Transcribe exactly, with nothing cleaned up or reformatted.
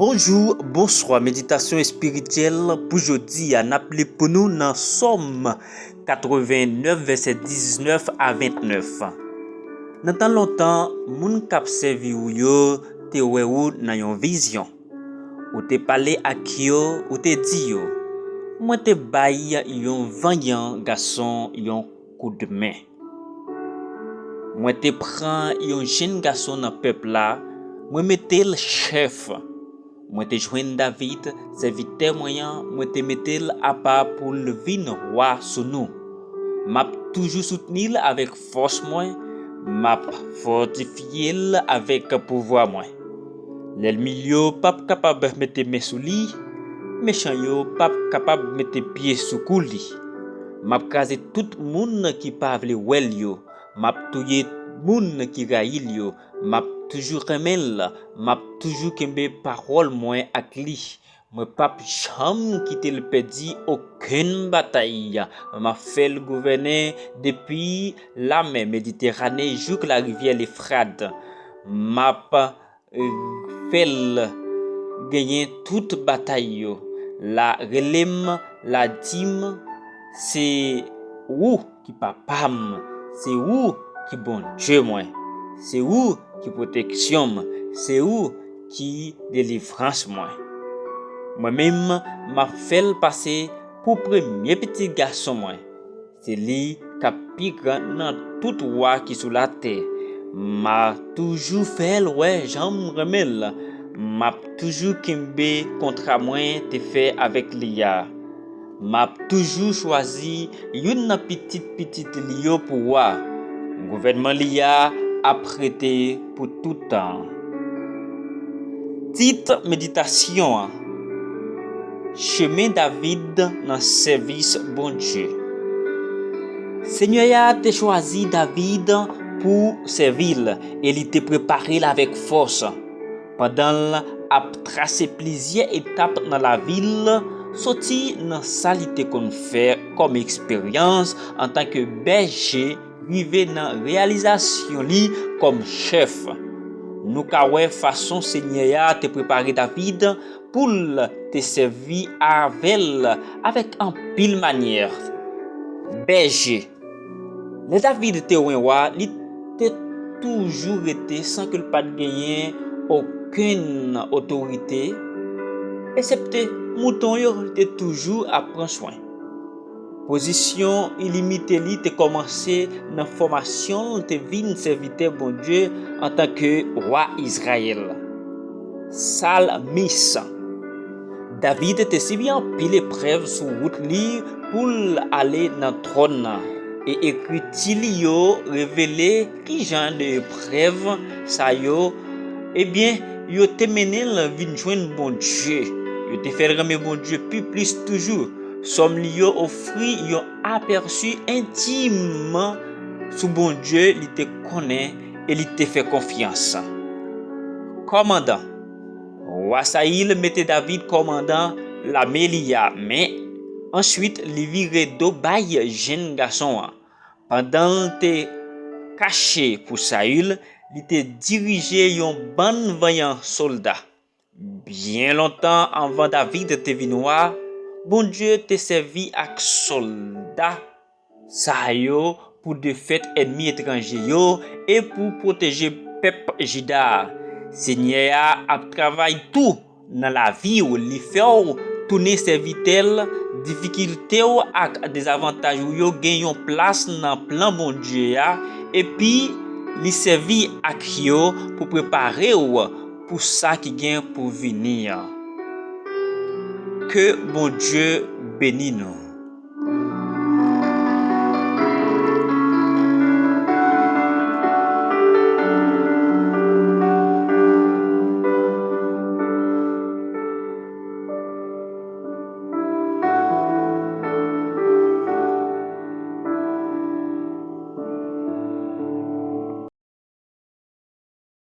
Bonjou, bonswa. Meditasyon espirityèl pou jodi a, n ap li pou nou nan Sòm katrevennnèf, vèsè diznèf a ventnèf. Nan tan lontan, moun k ap sèvi w yo te wè ou nan yon vizyon. Ou te pale ak yo, ou te di yo, "Mwen te bay yon vanyan gason yon koudmen. Mwen te pran yon jenn gason nan pèp la, mwen mete l chèf. Mwen te jwenn David, sèvitè mwen an, mwen te mete l apa pou l vin wa sou nou. M ap toujou soutni l avèk fòs mwen, m ap fòtifye l avèk pouvwa mwen. Lènmi l yo p ap kapab mete men sou li, mechan yo p ap kapab mete pye sou kou li. M ap kraze tout moun ki pa vle wè l yo, m ap touye moun ki rayi l yo, m ap toujou renmen l, m ap toujou kenbe pawòl mwen ak li. Mwen p ap janm kite l pèdi okenn batay. M ap fè l gouvène depi lamè Mediterane jouk larivyè Lefrat. M ap, eh, fè l genyen tout batay yo. La rele m, la di m, 'Se ou ki papa m, se ou ki Bondye mwen, se ou ki pwoteksyon m, se ou ki delivrans mwen.' Mwen menm, m ap fè l pase pou premye pitit gason mwen. Se li k ap pi gran nan tout wa ki sou latè. M a toujou fè l wè jan m renmen l. M ap toujou kenbe kontra mwen te fè avèk li a. M ap toujou chwazi youn nan pitit pitit li yo pou wa. Gouvènman li a ap rete pou tout tan." Tit meditasyon an: Chemen David nan sèvis Bondye. Senyè a te chwazi David pou sèvi l e li te prepare l avèk fòs. Pandan l ap trase plizyè etap nan lavi l, soti nan sa li te konn fè kòm eksperyans antanke bèje rive nan reyalizasyon li kòm chèf. Nou ka wè fason Senyè a te prepare David pou l te sèvi avè l avèk anpil manyè. Bèje. Lè David te wen wa, li te toujou rete san ke l pa t genyen okenn otorite, eksepte mouton yo, li te toujou ap pran swen. Pozisyon ilimite li te kòmanse nan fòmasyon l te vin sèvitè Bondye antanke wa Izrayèl. Salmis. David te sibi anpil eprèv sou wout li pou l ale nan twòn nan, e ekriti li yo revele ki jan de eprèv sa yo, ebyen, yo te mennen l vin jwenn Bondye. Yo te fè l renmen Bondye pi plis toujou. Sòm li yo ofri yon apèsi entim sou Bondye li te konnen e li te fè konfyans. Kòmandan. Wa Sayil mete David kòmandan lame li a, men answit li vire do bay jenn gason an. Pandan l te kache pou Sayil, li te dirije yon bann vanyan sòlda. Byen lontan anvan David te vin wa, Bondye te sèvi ak sòlda sa yo pou defèt ènmi etranje yo e pou pwoteje pèp Jida a. Senyè a ap travay tou nan lavi w, li fè w tounen sèvitè l. Difikilte w ak dezavantaj ou yo gen yon plas nan plan Bondye a, epi li sèvi ak yo pou prepare w pou sa ki gen pou vini an. Ke Bondye beni nou.